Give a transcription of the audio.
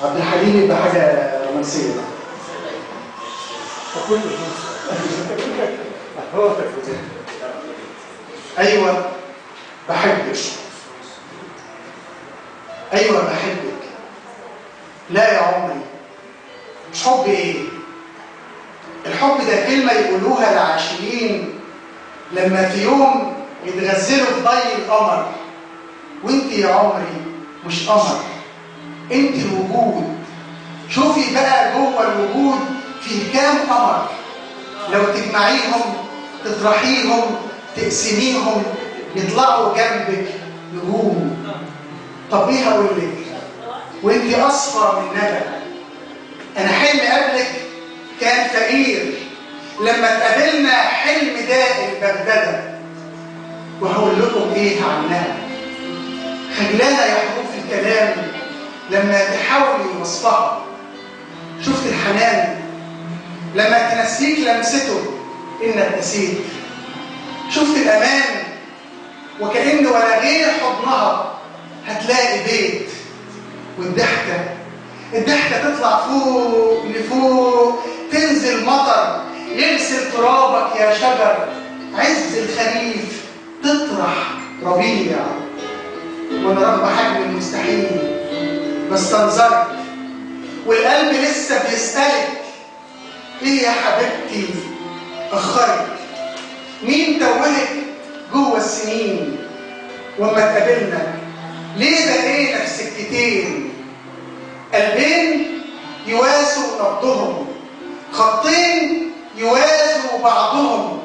عبد الحليم يبقى حاجة رومانسية بقى. ايوه بحبك، ايوه بحبك. لا يا عمري، مش حب ايه؟ الحب ده كلمة يقولوها العاشقين لما في يوم يتغزلوا في ضي القمر. وانت يا عمري مش قمر، انت الوجود. شوفي بقى جوه الوجود فيه كام قمر، لو تجمعيهم تطرحيهم تقسميهم يطلعوا جنبك نجوم. طب ايه هقول لك وانت اصفى من ندى؟ انا حلم قبلك كان فقير، لما اتقابلنا حلم داء البغدادة. وهقول لكم ايه عنها؟ خجلانه يا حروف الكلام لما تحاولي وصفها. شفت الحنان لما تنسيك لمسته انك نسيت. شفت الامان وكأن ولا غير حضنها هتلاقي بيت. والضحكه، الضحكة تطلع فوق لفوق، تنزل مطر يغسل ترابك يا شجر. عز الخريف تطرح ربيع. وانا رغم حجم المستحيل بستنظرك، والقلب لسه بيسألك ايه يا حبيبتي اخرك؟ مين توهك جوه السنين؟ واما اتقابلنا ليه بقينا في سكتين؟ قلبين يواسوا نبضهم، خطين يوازوا بعضهم.